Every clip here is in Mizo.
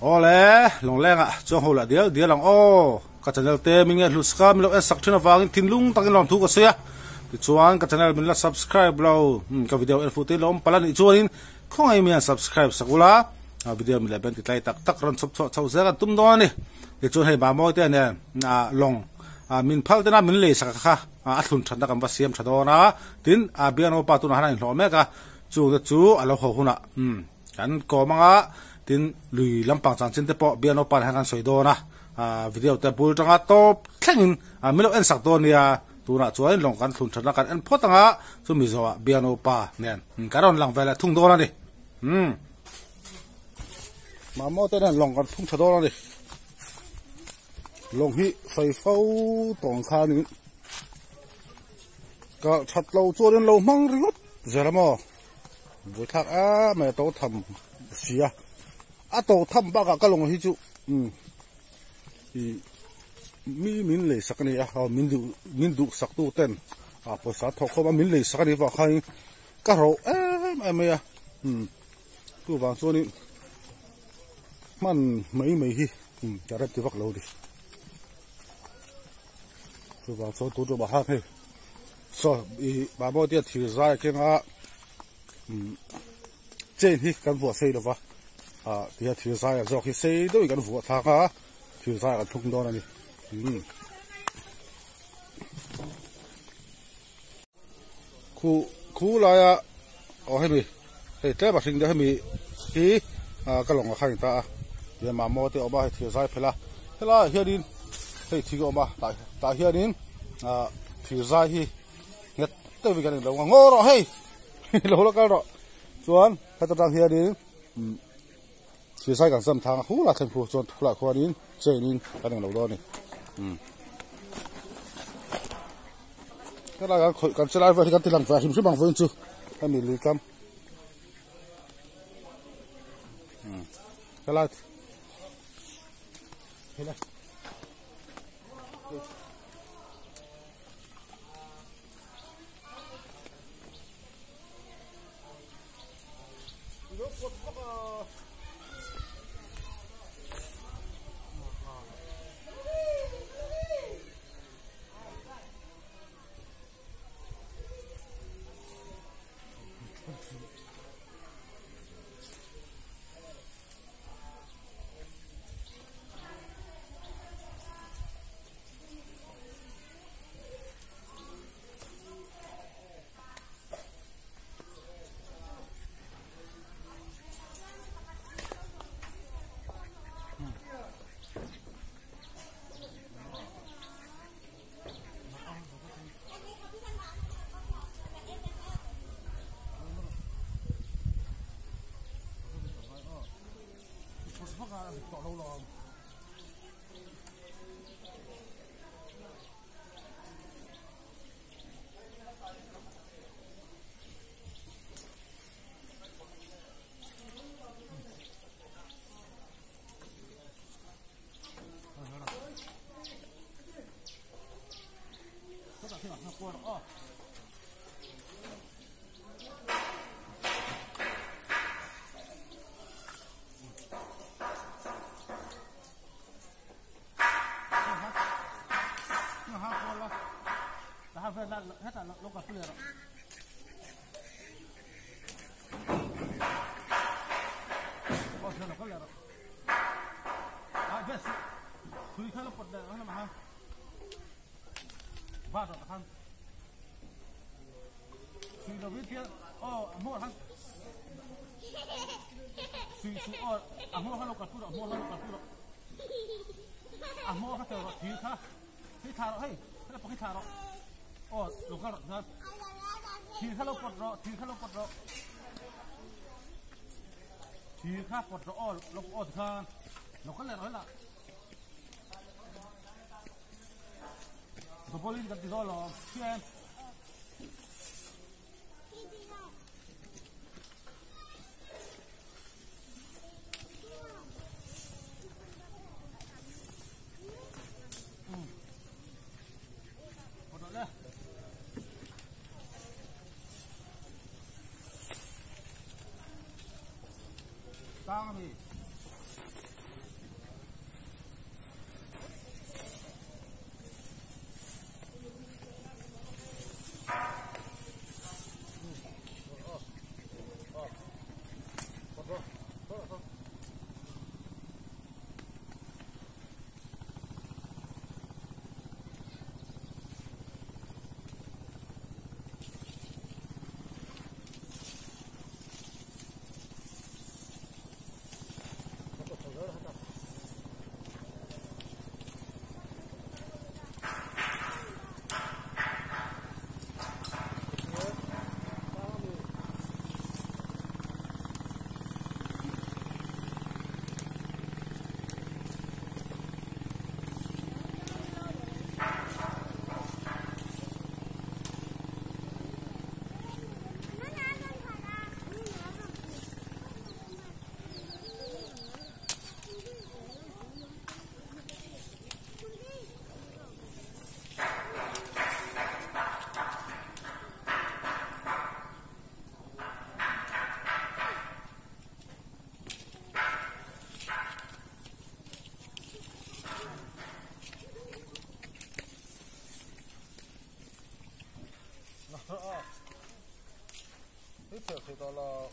Awle, Lawnglengah chuang ho lah dial dial ang aw. Ka channel te min nge hlut sak a, min lo en sak thin avangin thinlung takin lawmthu ka sawi a. Tichuan ka channel min la subscribe lo, ka video en fuh te lawm palh a nih chuanin khawngaih mi han subscribe sak ula, video mi leh ben ti tlai tak tak rawn chhawp chhuah chho zel kan tum dawn a ni. Tichuan hei Mamawi te nen lawng min phal tena min lei sak kha a thlun thatna kan va siam tha dawn a, tin Biano pa tunah hian a inhlawh mek a, chungte chu a lo haw hunah kan kawm anga tin lui lampang chanchin te pawh Biano pa nen hian kan sawi dawn a, video te bul tanga tawp thlengin min lo en sak dawn nia. Tunah chuan lawng kan thlun thatna kan en phawt anga chumi zawhah Biano pa nen kan rawn lang ve leh thung dawn a ni. Umm. Mamawh te nen lawng kan thlung tha dawn a ni. Lawng hi sawi fo tawng khanin ka that lo chuanin lo hmang ringawt zel a maw. Buaithlak em mai a to tham si a. A to tham bakah ka lawng hi chu umm ih mi min lei sak a ni a, min duh min duh sak tu ten a pawisa thawk khawm a min lei sak a nih vang khanin ka ro em em mai a umm chuvang chuanin hman mai mai hi umm ka rem ti vak lo a ni chuvang chuan tun tumah khan hei saw ih mahmawh te thir zai a keng a umm chain hi kan vuah sei lova ah ti hian thir zai a zawk hi sei deuhin kan vuah thlak a thir zai kan thlung dawn a ni umm. Khu khu laia aw hemi hei tlem a hring deuh hemi hi ah ka lawng a kha a ni ta a tihian mamawh te a awm a hei thir zai phelh a helaiah hianin hei thing a awm a tah tah hianin ah thir zai hi nghet deuhin kan inlo a ngaw rawh hei lo la kal rawh chuan heta tang hianin umm thir zai kan zam thang a khu lah thlen khu chuan khulah khuanin chain in kan englo dawn a ni umm. Helai kan khawih kan chelai vel hi kan ti lang ve hrim hrim ang vawiin chu hemi lui tlam helai helai thei tawh lo.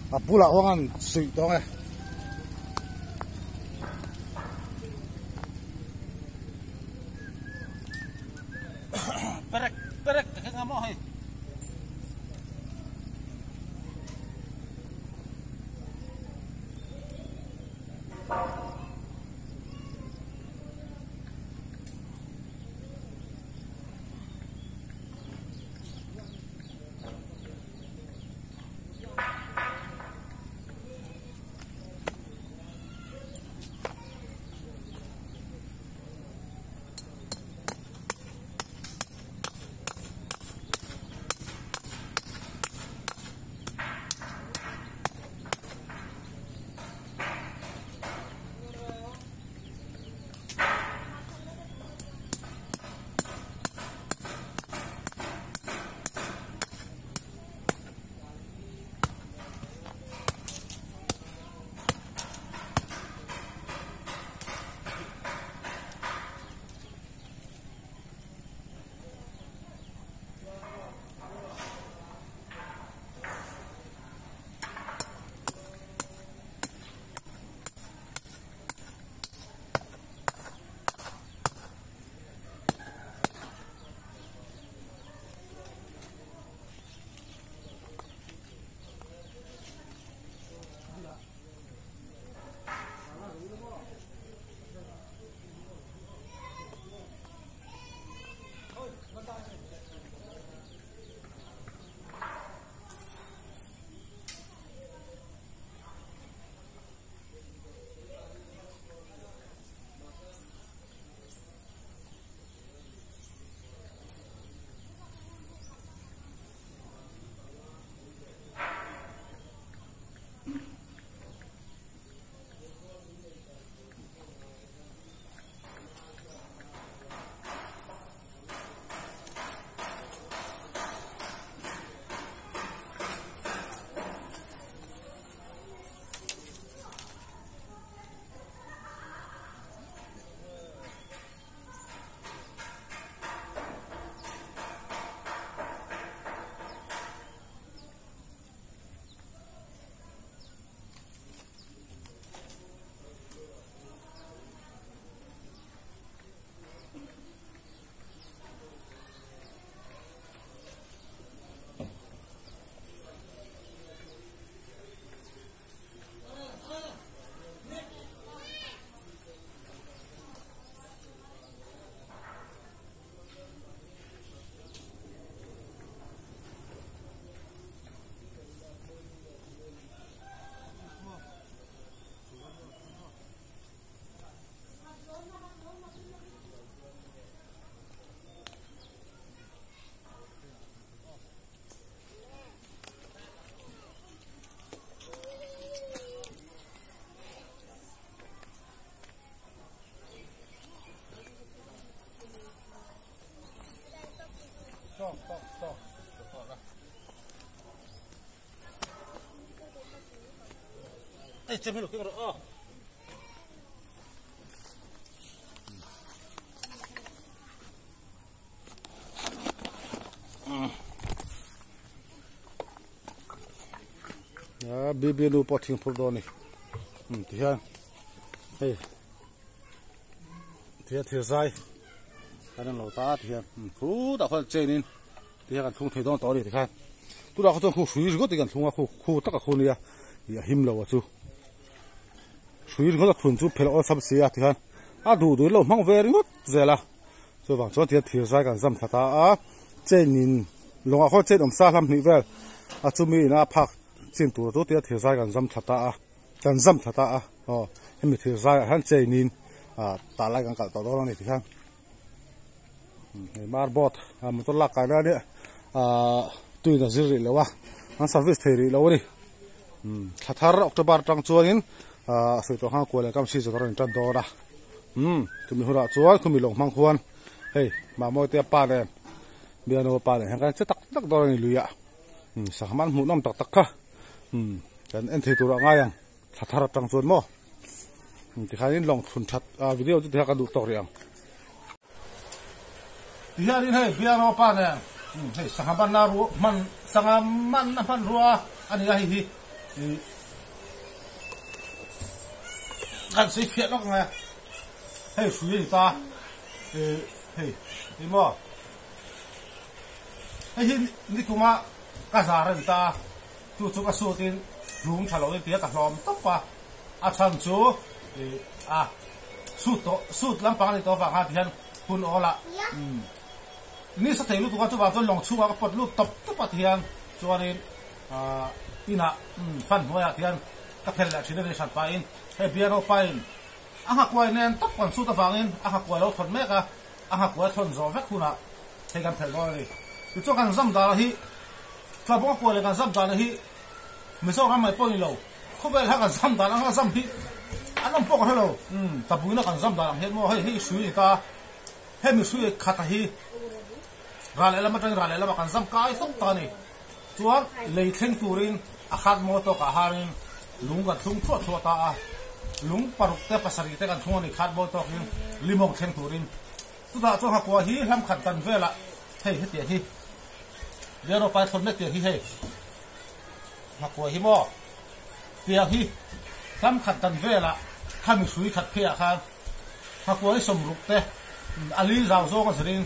A bulah huang an suih tawng e. Perek perek te kha maw hei. Bibi nu pawh thing phur dawn a ni tihian hei tihian thir zai kan en lo ta tihian khutah khuan chain in tihian kan thlung thei dawn tawh a ni tikhan tunah kha chuan khu hrui ringawt in kan thlung a khu khu tak a khu nia ih a him lo a chu hrui ringawt a thlun chu phelh awlsam si a tikhan a duh duh in lo hmang ve ringawt zel a chuvang chuan tihian thir zai kan zam thla ta a chain in lawngah khuan chain awm sa hlam hnih vel a chumi ina a phak. Chin tur chu tia thir zai kan zam thla ta a, kan zam thla ta a, aw hemi thir zaiah hian chain in ah tah lai kan kalh tawh dawn a ni ti khan hei marboard ah motor lak kai lai ania ah tuin a zir rih lo a, an service thei rih lo a ni thla thar October atang chuanin ah sawi tawh khan kual leh kam season a rawn tan dawn a umm chumi hunah chuan khumi lawng hmang khuan hei mahmawi te a pa nen bialnu a pa nen hian kan che tak tak dawn a ni luiah. Sangha an hmuhnawm tak tak kha kan en thei turah ngai ang thla thar atang chuan maw tikhanin lawng thlun that video chu tikha kan duh tawk rih ang. Tihianin hei Biaro pa nen hei sangha manna ruah hman sangha manna hmanrua a ni a hei hi. Kan sawi fiah lawk ang e. Hei hrui a ni ta. Hei ni maw. Hei hi nikuma ka zar a ni ta. Chu chu ka sutin hlum tha lo in tia ka hlawm tawp a. A chhan chu a sut tawh sut lampang a ni tawh avang khan tihian hun awl ah ni sa thei lutuk a chuvang chuan lawng chhungah ka pawt lut tawp tawp a tihian chuanin inah fan hnuaiah tihian ka phel leh thin a ni hran pahin hei biaro pain a nghakuai nen tawp kan sut avangin a nghakuai lo thawn mek a a nghakuai thawn zawh vek hunah hei kan phelh dawn a ni. Tichuan kan zam dana hi Tlabawng a kuai leh kan zam dana hi Mizoram mai pawh ni lo khawvel kha kan zam dan anga zam hi an awm pawh ka hre lo. Tabuina kan zam dan ang hian maw hei hei hrui a ni ta hemi hrui khata hi ral lehlam atangin ral lehlamah kan zam kai tawp ta a ni. Chuan lei thleng turin a khat maw tawkah harin lung kan thlung thuah thuah ta a, lung paruk te pasarih te kan thlung a ni khat maw tawkin limawng thleng turin. Chutah chuan Hakua hi hlam khat dan velah hei hetiang hi Biaro pai thlawn mek tiang hi hei Hakua hi maw tiang hi hlam khat dan velah khami hrui khat pheiah khan Hakua hi sawmruk te a li zau zawng a zirin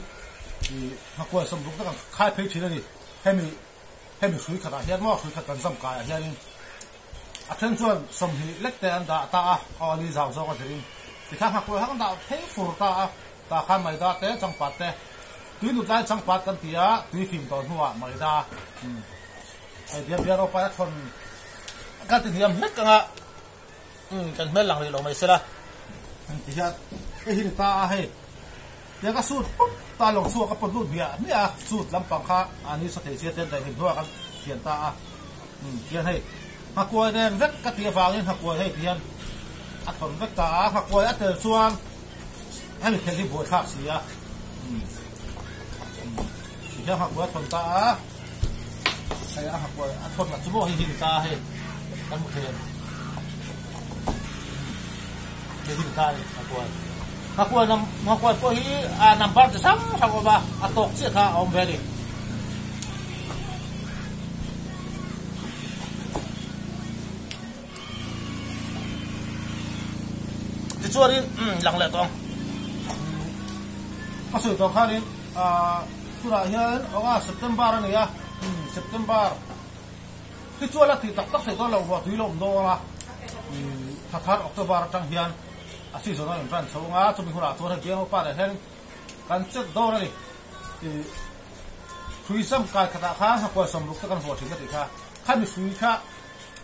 Hakua sawmruk te kan khai phei thin a ni. Hemi hemi hrui khatah hian maw hrui khat kan zam kaiah hianin a then chuan 20 lek te an dah ta a, aw ni zau zawk a zirin tikhan nghakuai kha kan dah phei fur ta a, tah khan maida te changpat te tui nut lai changpat kan ti a, tui fim tawh hnuah maida hei bial bial rawpa a thawn kan ti hniam hlek anga kan hmel lang rih lo mai sela tihian hei hi ni ta a hei. Tiang ka sut pup ta lo chhuak ka pawt lut hmiah hmiah a, sut lampang kha a ni sa thei sia ten daihlim hnuaiah kan thian ta a, umm tihian hei nghakuai nen vek ka tih avangin nghakuai hei tihian a thawn vek ta a, nghakuai a tel chuan hemi thel hi buaithlak si a, umm tihian nghakuai a thawn ta a, hei a nghakuai a thawn lah chu maw hei hi ni ta a hei kan hmu thei a ni. Hei hi ni ta a ni nghakuai. Nghakuai nam nghakuai pawh hi a number chi hrang hrang awm a, a tawk chiah kha a awm ve a ni. Tichuanin lang leh tawh ang. Ka sawi tawh khanin tunah hian August September a ni a, September tichuan a tih tak tak theih dawn lo ruah tui la awm dawn a, thla thar October atang hian A season a inran chho anga chumi hunah chuan hei biang upa leh hian kan check dawn a ni. Ih hrui zam kai khatah khan nghakuai 60 te kan vuah thin ka tih kha. Khami hrui kha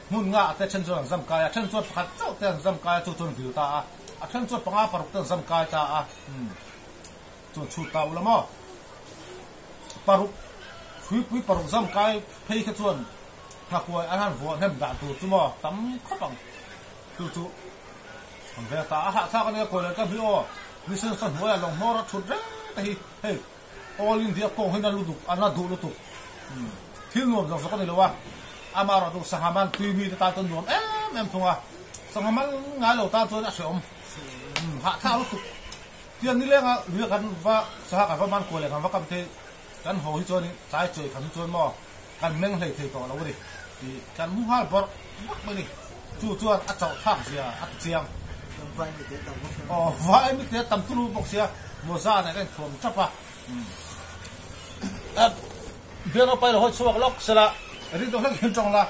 hmun nga te then chuan an zam kai a, then chuan pakhat chauh te an zam kai a, chu chuan vil ta a, a then chuan panga paruk te an zam kai ta a, umm chuan chhut ta ula maw. Paruk hruipui paruk zam kai phei kha chuan nghakuai an han vuah hnem dan tur chu maw tam khawp ang. Chu chu an ve ta a hahthlak a nia kawi leh ka hmi aw mission sa hnuaiah lawng hmawr a thut reng te hi hei all India kawng hi na lutuk a na duh lutuk thil nuam zawk zawk a ni lo a amaherawh chu sangha man tui mi te tan chuan nuam em em thung a sangha man ngai lo tan chuan a hrehawm hahthlak lutuk tiang nilenga lui a kan va sangha kan va man kawi leh kan va kam te kan haw hi chuan tlai chawi khan hi chuan maw kan meng hlei thei tawh lo a ni tih kan hmu nghal bawrh bawrh mai a ni. Chu chuan a chauh thlak zia a ti chiang. Aw vai mi te tam turu bawk sia mawza nen ka inthuam tap a. Biang pai lo hawi chhuak lawk sela rin deuh hlek hian tawng la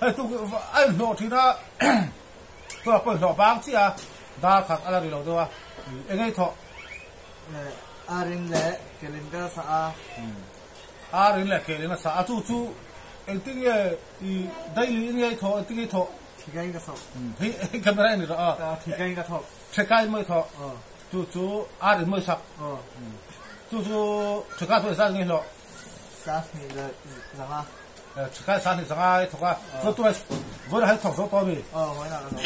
hei tuk a inhlawh thin a tunah pawh inhlawh bang chiah a dar khat a la ri lo deuh a eng nge i thawh? A rin leh kelin ka sa a. A rin leh kelin a sa a chu chu engtin nge i daily in nge i thawh engtin nge i thawh? Thikain ka thawk. Hei camera in rawh a. Thikain ka thawk. Thikain maw i thawh? Chu chu a rin maw i sak? Chu chu thika chu engzat nge i hlawh? 20 leh zanga. Thika 20 zanga i thawk a. Chuan tunah vawiinah hian i thawk zo tawh ami? Aw vawiinah ka thawk.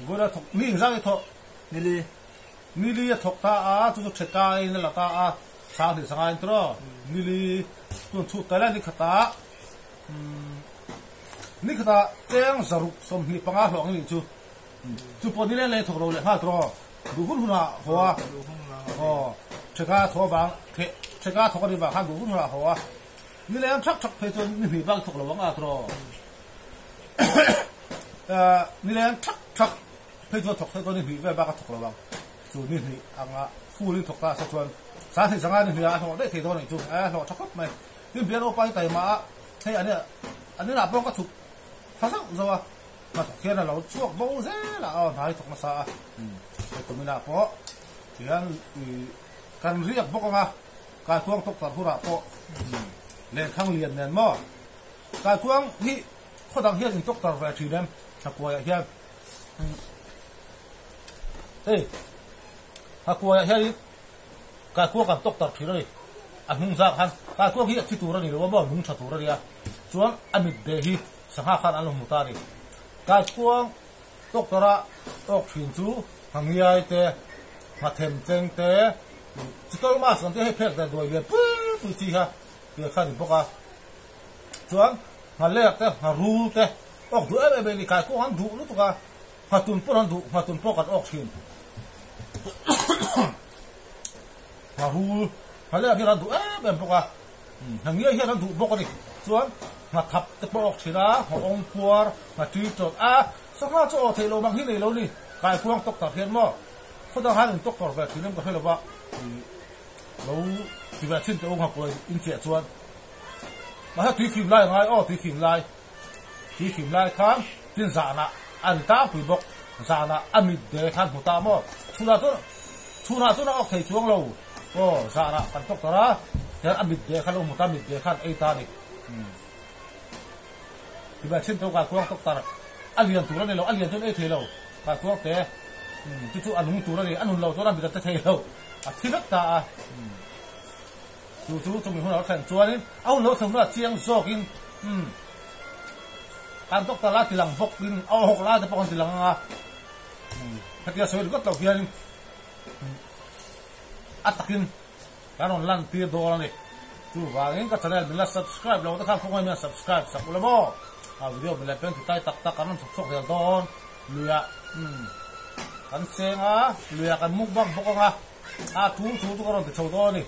Vawiinah thawk ni engzat nge i thawh? Nili. Nili a thawk ta a, chu chu ṭhekai in a la ta a, 20 zanga in tiraw? Nili chuan chhut ta la ni khatah ni khatah cheng 625 hlawh ang i nih chu. Chu pawh ni leng leng thawk lo leh nghal tiraw? Duh hun hunah haw a, aw ṭheka thaw avang ṭheka thawk a nih vang khan duh hun hunah haw a. Ni leng thak thak phei chuan ni hnih bak thawk lo ang a tawh. Ni leng thak thak phei chuan thawk thei chuan ni hnih vel bak a thawk lo ang. Chu ni hnih anga full in thawk ta se chuan 20 zanga ni hnih ah a hlawh daih thei dawn a nih chu. A hlawh tha khawp mai. Tin piano pa hi taima a hei an an inah pawh ka chhuk tha zauh zauh a. Hnathawk hian a lo chhuak bo zel a aw hna hi thawk nasa a. Hei tum inah pawh tihian kan riak bawk ang a. Kaikuang tawktar hurah pawh lenkhang lian nen maw? Kaikuang hi khaw dang hian in tawktar ve thin em? Hakuaiah hian hei Hakuaiah hian Kaikuang kan tawktar thin a ni. A hnung zak khan Kaikuang hi a thi tur a ni lo a maw? Nung tha tur a nia. Chuan a mit ve hi sangha khan an lo hmu ta a ni. Kaikuang Tawktara tawk thin chu Hangiai te, Nghathem cheng te, Chitol mask ang te hei phek dan duai lian pui pui chi kha tia kha a ni bawk a. Chuan Nghalek te, Ngharul te awk duh em em a ni, Kaikuang an duh lutuk a, Nghatun pawh an duh, Nghatun pawh kan awk thin. Ngharul, Nghalek hian an duh em em bawk a, Nghangiai hian an duh bawk a ni. Chuan Nghathap te pawh awk thin a, Nghawng puar, Nghatui tawt a, Sangha chu aw theih loh mang hi nei lo ni. Kaikuang tawk tak hian maw khawdang han in tawk tawr ve thin em ka hre lo va, lo ti ve thin teh u nghakuai in chiah chuan. Mahse tui fim lai a ngai aw, tui fim lai, tui fim lai khan tin zanah a ni tlangpui bawk, zanah a mit de khan hmu ta maw, chhunah chuan chhunah chuan a awk thei chuang lo aw, zanah kan tawk tawr a, tihian a mit de khan lo hmu ta, mit de khan ei ta a ni. Ti ve thin tawh kaikuang tawk tar a lian tur a ni lo, a lian chuan ei thei lo kaikuang te chu chu a nung tur a ni, a nun lo chuan a mit a che thei lo, a thi vek ta a. Chu chu chumi hun a lo thlen chuanin a hun lo thlen hunah chiang zawkin kan doctor la tilang bawkin a awhawk lai te pawh kan tilang ang a, hetia sawi ringawt loh hianin a takin Kan rawn lan tir dawn a ni. Chuvangin ka channel min la subscribe lo te khan khawngaih min subscribe sak ula maw. A video min leh peng ti tai tak tak kan rawn chhuk chhuak zel dawn. Luiah umm kan cheng a, luiah kan mukbang bawk ang a, a tul tul chu ka rawn ti chho dawn a ni.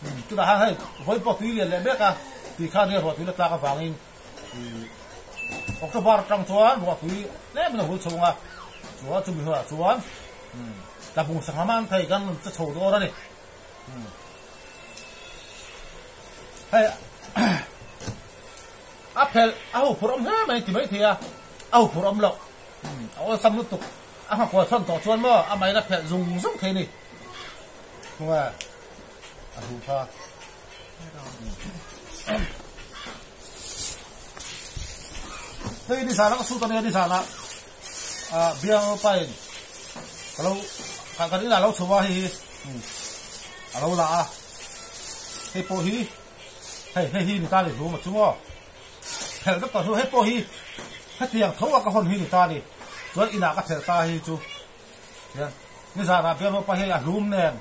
Umm chutah khan hei vawi pawh tui lian leh mek a tih khan hei ruah tui la tlak avangin ih October atang chuan ruah tui tlem in a hul chho ang a, chuan chumi hunah chuan umm tlabung sangha man thei kan rawn che chho dawn a ni. Hei a phelh a ho phur awm hle mai ti mai thei a, a ho phur awm loh a awlsam lutuk a nghakual thawn tawh chuan maw a main a phelh zung zung thei a ni. Tunge a hlu kha. Hei nizan a ka sut a nia nizan ah biang pain ka lo kan inah lo chho a hei hi a lo la a hei pawh hi hei hei hi ni ta ni hlum a chu maw phelh vek tawh hnu hei pawh hi hetiang tho a ka hawn hi ni ta ni chuan inah ka phelh ta hi chu hian nizan ah biang pa hei a hlum nen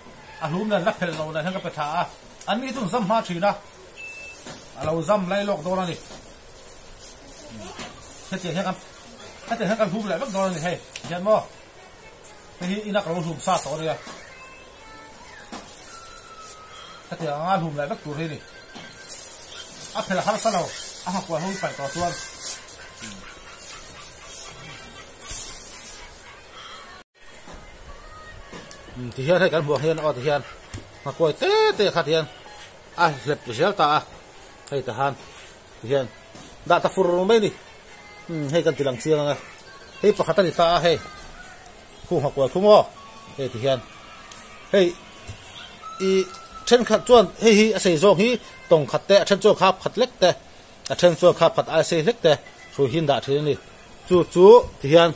a hlum nen la phelh lo nen hian ka pe thla a an ni chu an zam hma thin a a lo zam lai lawk dawn a ni. Hetiang hian kan hetiang hian kan hlum leh vek dawn a ni hei hian maw hei hi ina ka lo hlum sa tawh a nia hetiang anga hlum leh vek tur hi a ni a phel harsa lo a nghakual ho hi paih tawh chuan Ti hian hei kan hmuh ang hian aw ti hian nghakuai te te kha ti hian a hlep zel ta a hei ta han ti hian dah ta fur mai a ni umm hei kan ti lang chiang ang e hei pakhat a ni ta a hei khu nghakuai khu maw hei ti hian hei ih thenkhat chuan hei hi a sei zawng hi tawng khat te a then chuan khap khat lek te a then chuan khap khat ai sei hlek te hrui hi an dah thin a ni chu chu ti hian.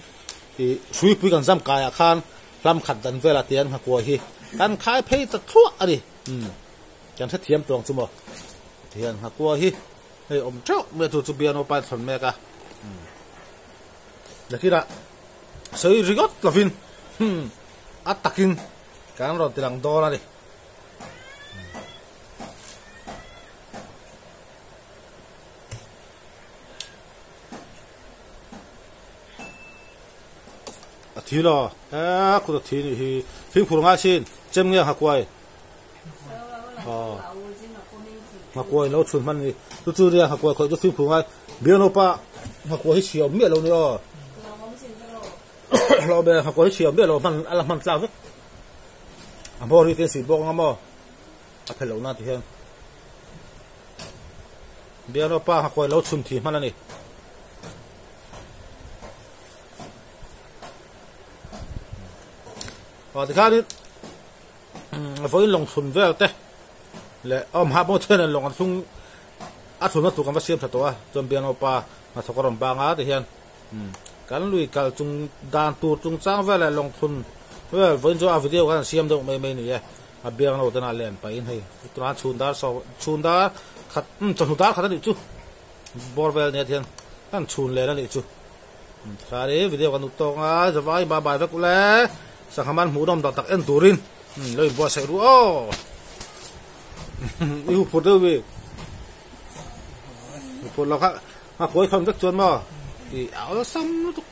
Ih hruipui kan zam kaiah khan hlam khat dan velah te an nghakuai hi kan khai phei ta thluah a ni. Umm kan hrethiam tawng chu maw tihian nghakuai hi hei awm teuh mai a chu chu bian aw pain thlawn mek a. Umm nakinah sawi ringawt lovin hmm a takin kan rawn tilang dawn a ni. A thi lo e kut a thi nih hi fimkhur ngai sin chem nge nghakuai. Nghakuai lo chhun hman a ni. Chu chu nia nghakuai khawih chu fimkhur ngai. Bialnupa nghakuai hi chhiah awm miah lo ni aw. Hlawh be nghakuai hi chhiah awm miah lo hman a la hman tlak vek. A hmawr hi te suih bawk anga maw a phel loh nan ti hian. Bialnupa nghakuai lo chhun thi hman a ni. Aw tikhanin vawiin lawng chhun vel te leh awm hah pawh chuan lawng an thlung a thunna tur kan va siam tha tawh a chuan bialnupa hnathawk a rawn bang a ti hian kan lui kal chung dan tur chung chang vel leh lawng thun vel vawiin chu a video khan an siam deuh mai mai a ni e a bialnu te na len pahin hei tunah chhun dar saw chhun dar khat chawhnu dar khat a nih chu bawr vel nia ti hian kan chhun len a nih chu. Sorry video kan ut tawk a zavai ba bai vek ule sangha man hmuh nawm tak tak en turin lo in buatsaih ru aw i hu phur deuh mi hu phur lo kha a kawi thawn vek chuan maw i awlsam lutuk.